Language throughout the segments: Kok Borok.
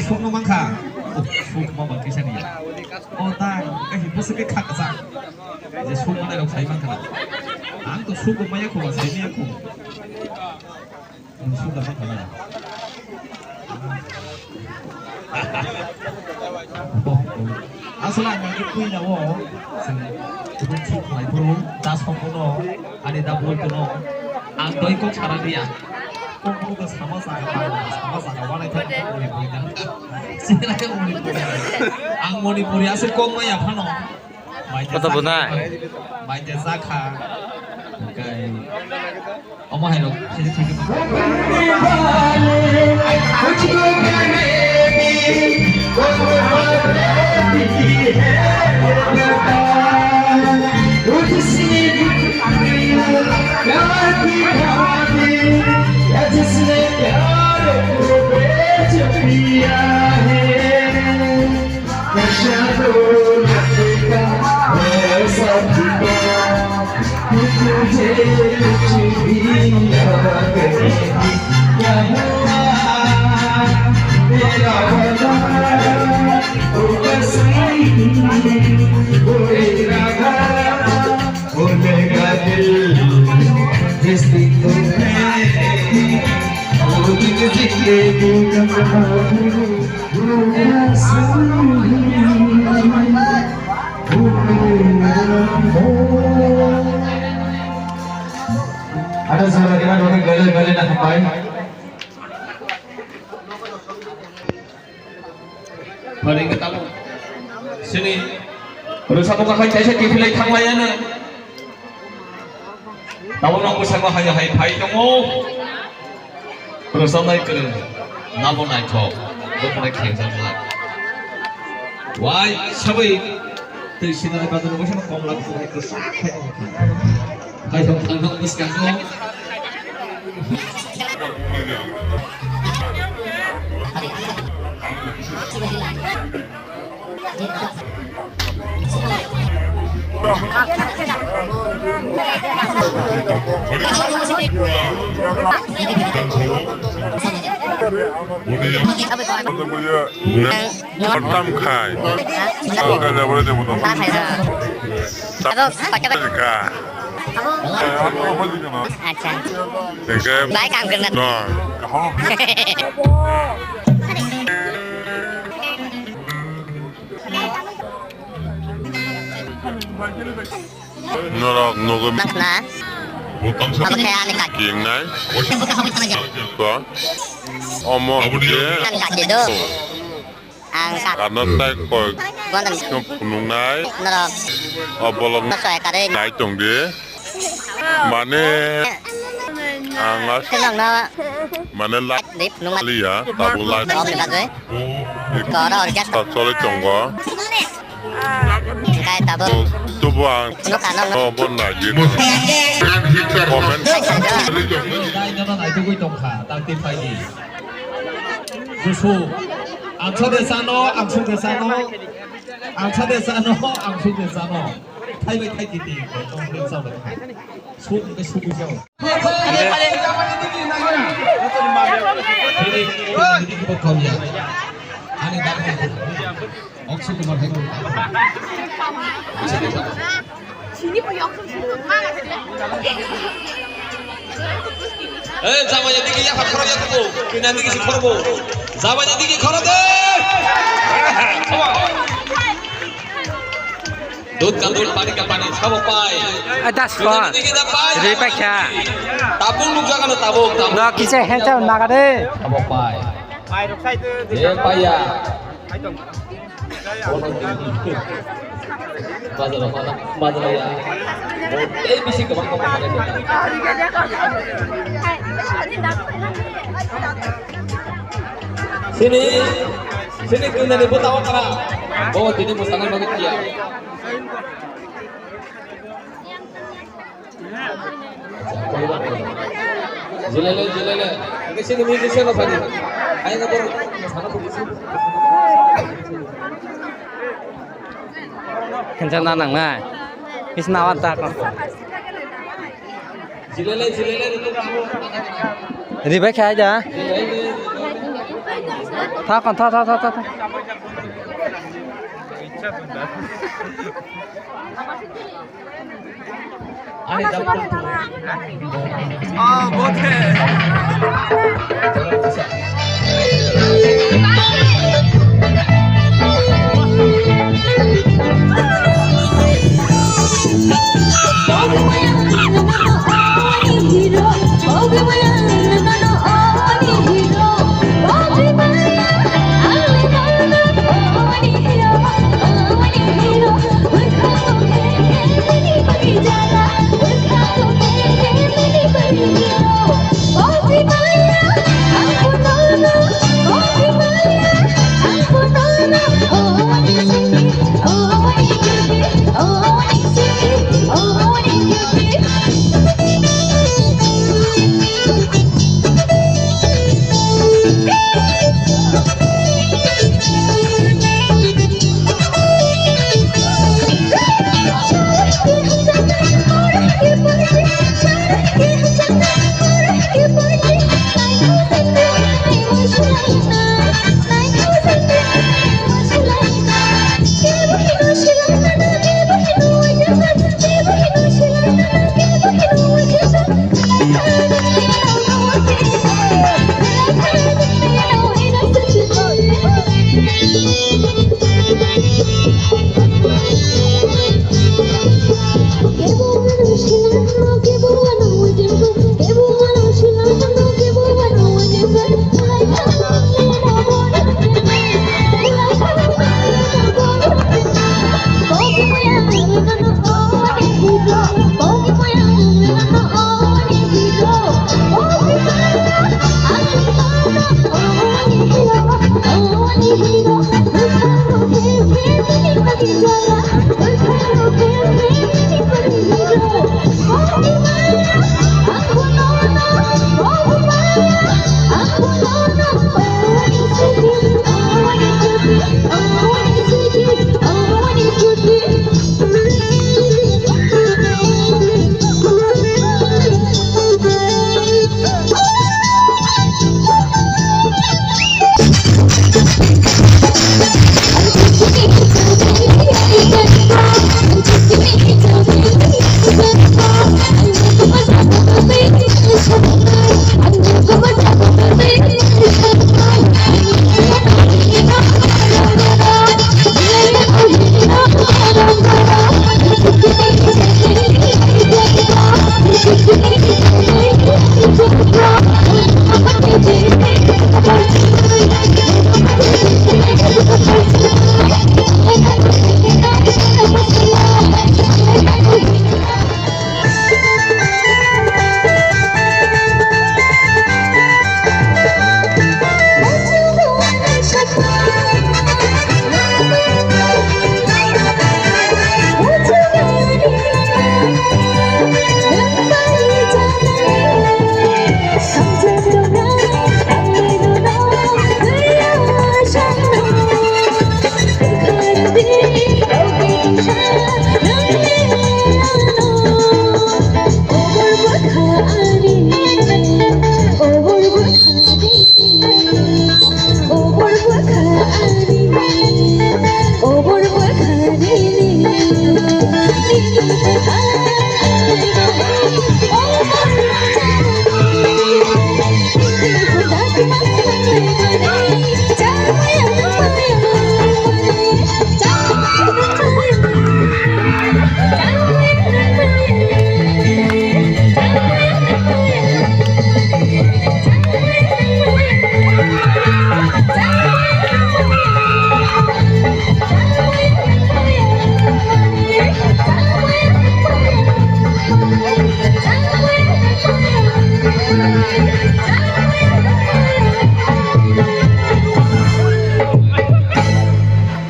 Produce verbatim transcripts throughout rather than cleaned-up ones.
Sukno mankha. Sukma ba kisa ni. O ta, kahi bwswk khe kha kwchak. Je sukma nai rok sai mankha. Ang to sukma ya kho, sai ya kho. Ang sukma mankha. Aswk ang nangkhe puila o chwng kubun suk khlai phuru, ta sokno ani da boi tono ang doi kok sana dia. Kok kok sama sana, sama sana, walai thang kok moni puri nang. Sini lagi moni puri. Ang moni puri aswk kok maya phano. Kota bunai. Maija jakha. Omo hai rok, sini sini. Ada suara kita doni gale gale na hambai. Pharing tamo. Sini. Rwchapmung kahai kaisa kiphilwi thanglaiya no. Tabuk no bwskango hai hai phai tongo. Rwchapnai kwrwng. Nabo naithok. Bwkhwnai khengjak lai. Wai sabai. Twi sinai badal bwskango komla kwchwng hai kwchak khai tongo. Hai thok thang thok bwskango. Tam khai. Tam khai na bole de mo. Tam khai na. Tam khai na. Acha. Bai kam karna. No. Norok nugwi. Nangkha na. Abo khe ani kaki. Kingnai. Ko. Omo. Ani kaki do. Ang ka. Ano tai koi. Gonda. Phunuknai. Norok. O bolong. Kosoi kare. Nai tong di. Mane. Ang as. Kenang na. Mane la. Dip nung. Liya. Tabu la. Om ni kajoi. Koro orkes. Ta chole tongo. Kai tabu. Tubu ang. Nukha no. Oh, bon na jit. Comment. Dai no nai tugui tongkha. Tang tin pai di. Gusu. Ang sa de sano, ang su de sano. Ang sa de sano, ang su de sano. Thai bai thai kiti. Tong de sa bai. Su de su de sa. Akshay Kumar hai. Eh, jabanya digi ya khoro ya ko. Kina digi si khoro bo. Jabanya digi khoro de. Come on. Dud ka dud, pani ka pani, sabo pai. Ai, das ko. Ri pa kya? Tabung nuk jaga no tabung, tabung. No, kise hensa naga de. Sabo pai. Pai rok sai de. Eh, pai ya. Bazar mana? Bazar ya. Eh, bisi kebang kebang. Sini, sini kena ni buta okra. Bawa tini musana bagi dia. Jilele, jilele. Ini sini musician apa ni? Ayo ngapur musana pergi sini. Kencang tanang na. Isna awat tak. Ribai khai da. Tha kon, tha, tha, tha, tha, tha.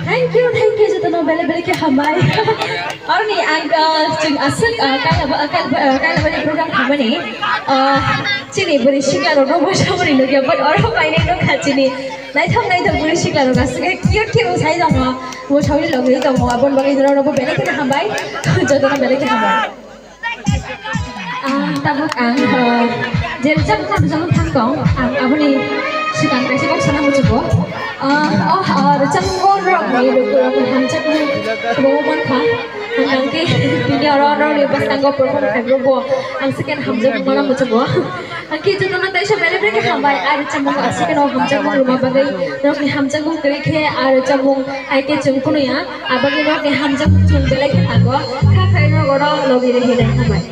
Thank you, thank you, jotono belai belai khe hambai. Aroni ang, ah, chwng aswk, ah, kailaba, ah, kailaba, ah, kailabani program khamani, ah, chini bwrwi sikla rokno bwsa bwrwi nukya, but oro painai nukha chini naithok naithok bwrwi sikla rok aswk khe cute khe bwsai tongo, bwsaui logwi tongo, aboni bagwi norokno belai kheno hambai, jotono belai khe hambai. Ah, Tabuk ang, uh, je rwchapmung rwchapmung thang tong, ang aboni swkang kaisa kok sana muchungo. Uh, oh, uh, rwchapmung rok ni lukurok ni hamjakmung kwbangma mankha. Ang khe bini oro oro ni bwskango perform khaibro bo ang second hamjakmung mana muchungo. Ang khe jotono teisa bere bere khe hambai, ah, rwchapmung ang second o hamjakmung rwma bagwi norok ni hamjakmung kwrwi khe, ah, rwchapmung hai khe chwng phunukya, aboni norok ni hamjakmung chwng belai khe thango. Kha khairok oro logi rw hinai hambai.